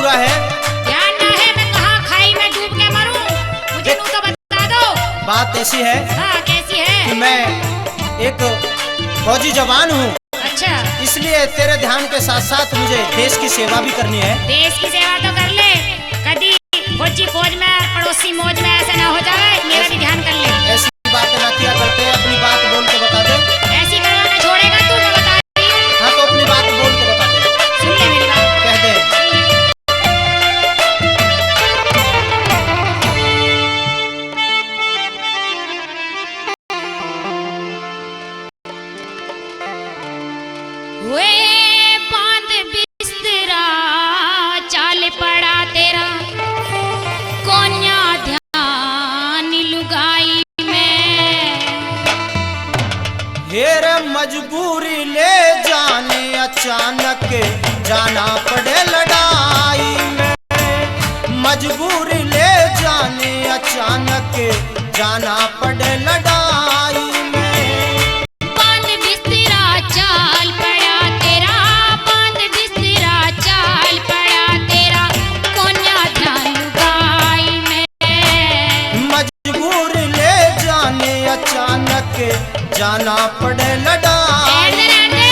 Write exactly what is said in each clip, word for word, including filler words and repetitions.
पूरा है। ध्यान ना है, मैं कहाँ खाई में डूब के मरूं, मुझे देख, नू तो बता दो। बात ऐसी है, हाँ, कैसी है? कि मैं एक फौजी जवान हूँ। अच्छा। इसलिए तेरे ध्यान के साथ साथ मुझे देश की सेवा भी करनी है। देश की सेवा तो कर ले, कदी फौजी फौज में और पड़ोसी मौज में ऐसा ना हो जाए, मेरा भी ध्यान कर ले। ऐसी बात ना किया करते, अपनी बात बोल के बता दे। ऐसी करवाना छोड़ेगा तू, मैं बता रही हूँ। हाँ, तो अपनी बात बोल के बता दे। सुन ले मेरी बात। कह दे। वे बांध बिस्तरा, चाल पड़ा तेरा, कोन्या ध्यान लुगाई में। हेर मजबूरी ले जाने अचानक, जाना पड़े लड़ाई में। मजबूरी ले जाने अचानक, जाना पड़े लड़ाई में। बांध बिस्तरा चाल पड़ा तेरा, बांध बिस्तरा चाल पड़ा तेरा, कोन्या ध्यान लुगाई में। मजबूर ले जाने अचानक, जाना पड़े लड़ाई। रहने दे, रहने दे।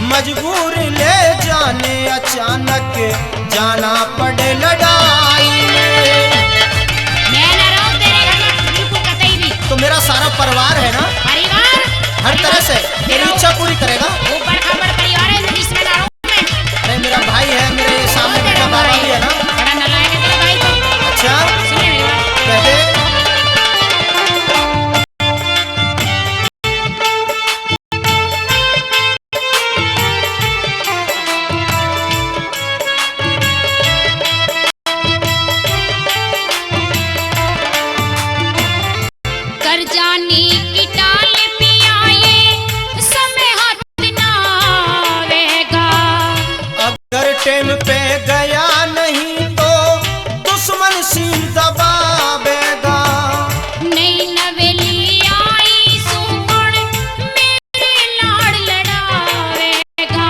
मजबूर ले जाने अचानक, जाना पड़े लड़ाई में। मैं ना रहूं तेरे घर में बिल्कुल कतई भी। तो मेरा सारा परिवार है ना? परिवार? हर तरह से मेरी इच्छा पूरी करेगा। वो बड़का बड़ परिवार है, मैं इसमें ना रहूं मैं। अरे, मेरा भाई है, मेरे सामने बैठा बाबा भी है ना? बड़ा नालायक है तेरा भाई तो। अच्छा? सुन ले मेरी बात। कह दे। कर जानी की टाल पिया, ये समय हाथ ना आवेगा। अगर टाइम पे गया नहीं तो दुश्मन सींग दबावेगा। नई नवेली आई सूं कौन मेरे लाड़ लड़ावेगा।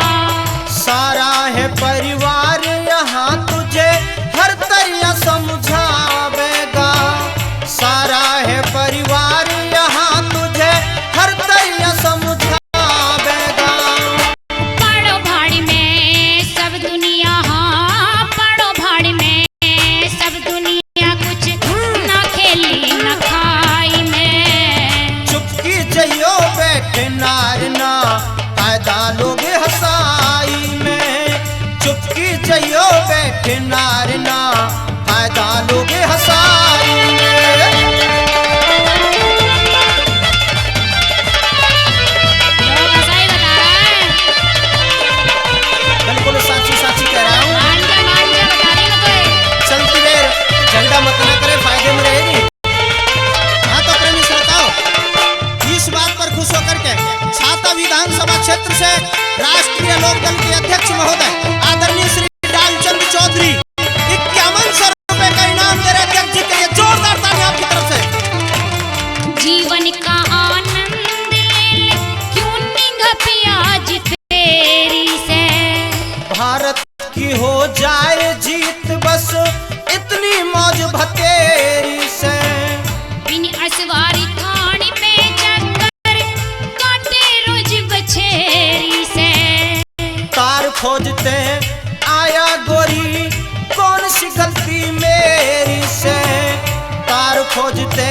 सारा है परिवार यहाँ तुझे हर तरिया समझावेगा। सारा है परिवार यहाँ तुझे हर तरिया समझावेगा। पड़ो भाड़ में सब दुनिया, हाँ, पड़ो भाड़ में सब दुनिया, कुछ ना खेली ना खाई में। चुप की जइयो बैठे नारना, फायदा लोग हंसाई में। चुप की जइयो बैठे नारना, फायदा लोग हंसाई में। लोग हंसाई बता रहा है। बिल्कुल साची साची कह रहा हूँ। मान जा, मान जा, बता रही हूँ तो। चलती देर झगड़ा मत ना करे, फायदे में रहेगी। हाँ तो प्रेमी श्रोताओं, इस बात पर खुश होकर के छाता विधानसभा क्षेत्र से राष्ट्रीय लोकदल के अध्यक्ष महोदय आदरणीय श्री डालचंद चौधरी इक्यावन सौ रुपए का इनाम दे रहे अध्यक्ष जी के लिए। जोरदार ताली आपकी तरफ से। जीवन का आनंद ले ले, क्यों निंगा प्याज तेरी से। भारत की हो जाए जीत बस, इतनी मौज भतेरी से। बिन असवारी थान में चक्कर काटे रोज बछेरी से। तार खोजते आया गोरी, कौन सी गलती मेरी से। तार खोजते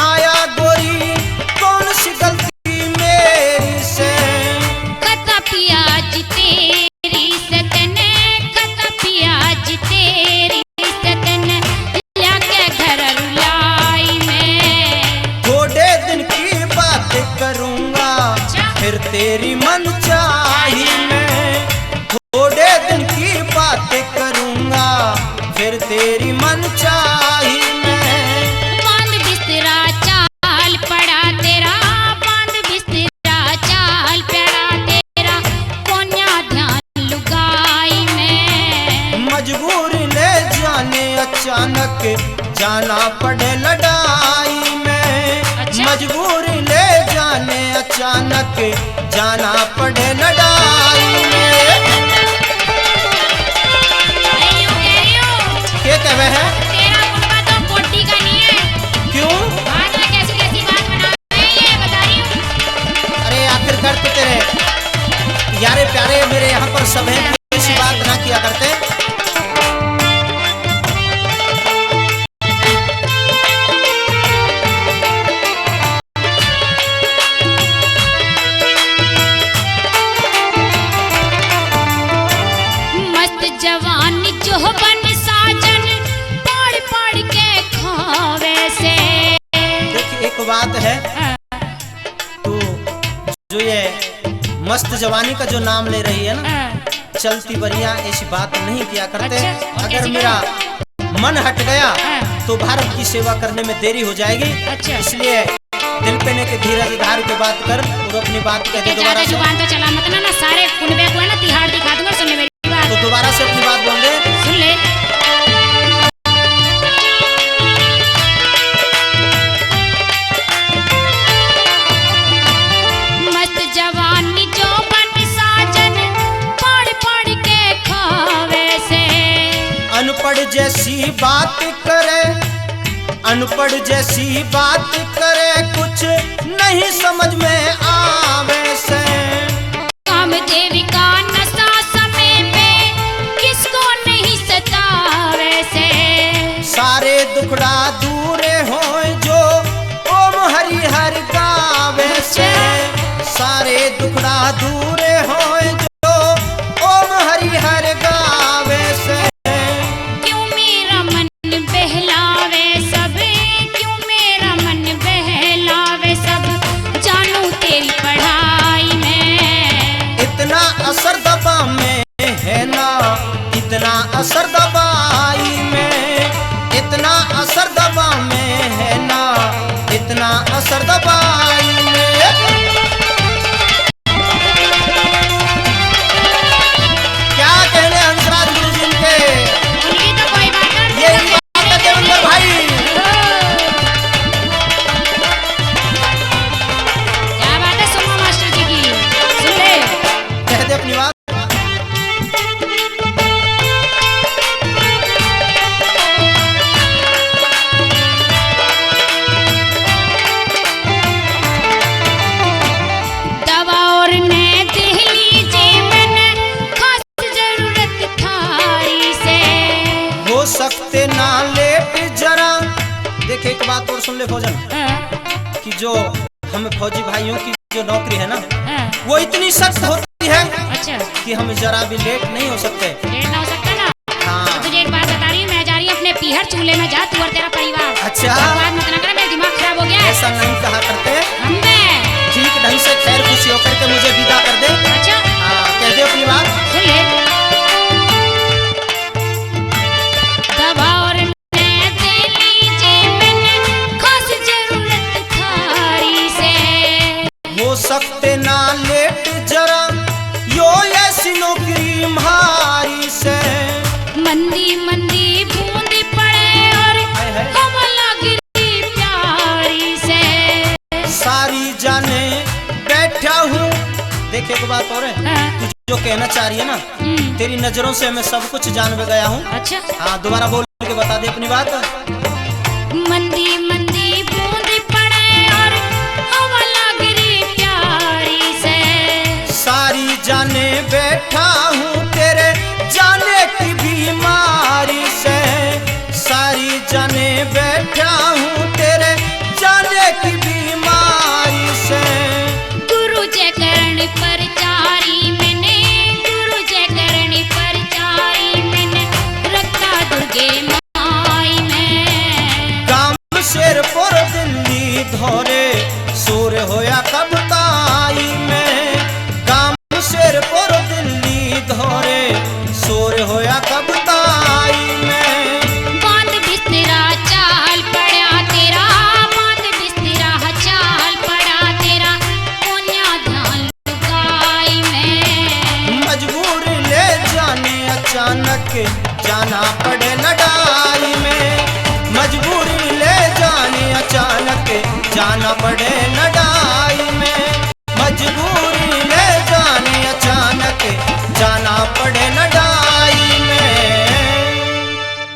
आया गोरी, कौन सी गलती मेरी से। खता प्याज तेरी से तने, खता प्याज तेरी से तने, ल्याके घर रुलाई में। थोड़े दिन की बात करूंगा, अच्छा। फिर तेरी मनचाही में। थोड़े दिन की बात करूंगा, फिर तेरी मनचाही में। बांध बिस्तरा चाल पड़ा तेरा, बांध बिस्तरा चाल पड़ा तेरा, कोन्या ध्यान लुगाई में। मजबूर ले जाने अचानक, जाना पड़े लड़ाई में। अच्छा। मजबूर ले जाने अचानक, जाना पड़े लड़ाई में। नहीं, यूं वह है। तेरा कुनबा तो कोटी का नहीं है। क्यों? बाद में कैसी कैसी बात बना रहे हैं, ये बता रही हूँ। अरे आखिरकार तो तेरे यारे प्यारे मेरे यहाँ पर सब हैं, ऐसी बात ना किया करते। मस्त जवानी जोबन साजन, पाड़ पाड़ के खावे से। देख, एक बात है, हाँ। तू जो ये मस्त जवानी का जो नाम ले रही है ना, हाँ। चलती बढ़िया ऐसी बात नहीं किया करते। अच्छा, और अगर कैसी मेरा करें? मन हट गया, हाँ। तो भारत की सेवा करने में देरी हो जाएगी। अच्छा। इसलिए दिल पे ने के धीरज धार के बात कर और अपनी बात कह दे। ज्यादा दोबारा से जुबान तो चला मत ना, ना सारे कुनबे को है ना तिहाड़ दिखा दूंगा। सुन ले मेरी बात। तो दोबारा से अपनी बात बोल दे। सुन ले। मस्त जवानी जोबन साजन, पाड़ पाड़ के खावे से। अनपढ़ जैसी बात करे, अनपढ़ जैसी बात करे, कुछ नहीं समझ में आवे से। कामदेव का नशा समय पे किसको नहीं सतावे से। सारे दुखड़ा दूर होए जो ओम हरि हर गावे से। सारे दुखड़ा दूर होए जो ओम हरि हर गावे से। क्यों मेरा मन बहलावे सब, क्यों मेरा मन बहलावे सब, जानू तेरी पढ़ाई में। इतना असर दबा में है ना, इतना असर दबाई में, इतना असर दबा में है ना, इतना असर दबाई में। क्या कहने हंसराज गुरु जी इनके? उनकी तो कोई बात नहीं। ये बात है देवेंद्र भाई। क्या बात है सोमा मास्टर जी की। सुन ले। कह दे अपनी बात। दवा और ने दे लीजे, मैंने खास जरूरत थारी से। हो सकते ना लेट जरा। देख, एक बात और सुन ले फौजन, हाँ। कि जो हम फौजी भाइयों की जो नौकरी है ना, हाँ। वो इतनी सख्त होती है, अच्छा। कि हम जरा भी लेट नहीं हो सकते। लेट ना हो सकता ना? हाँ। तो तुझे एक बात बता रही हूँ, मैं जा रही हूँ अपने पीहर चूल्हे में, जा तू और तेरा परिवार। अच्छा। बकवास मत ना कर, मेरा दिमाग खराब हो गया है। ऐसा नहीं कहा करते। हम बे। ठीक ढंग से खैर खुशी होकर के मुझे विदा कर दे। अच्छा। हाँ, कह दे अपनी बात। सुन ले। दवा और ने दे लीजे, मैंने खास जरूरत थारी से। हो सकते ना लेट जरा, यो ऐसी नौकरी म्हारी से। मंदी मंदी बूंद पड़े और हाय हाय। हवा लग रही प्यारी से। सारी जाने बैठा हूँ। देख, एक बात और है, हाँ। तू जो कहना चाह रही है ना, हम्म। तेरी नजरों से मैं सब कुछ जान भी गया हूँ। अच्छा। हाँ, दोबारा बोल के बता दे अपनी बात। मंदी मंदी बूंद पड़े और हवा लग रही प्यारी से। सारी जाने बैठा हूँ तेरे जाने की बीमारी से। सारी जाने बैठा हूँ तेरे जाने की बीमारी से। गुरु जय करण प्रचारी मैंने, गुरु जय करण प्रचारी मैंने, रखा दुर्गे माई में। गाम शेरपुर दिल्ली धोरे, शोर होया कब ताई में। गाम शेरपुर दिल्ली धोरे, शोर होया कब ताई में। बांध बिस्तरा चाल पड़ा तेरा, बांध बिस्तरा चाल पड़ा तेरा, कोन्या ध्यान लुगाई में। मजबूर ले जाने अचानक, जाना पड़े लड़ाई में। मजबूर ले जाने अचानक, जाना पड़े लड़ाई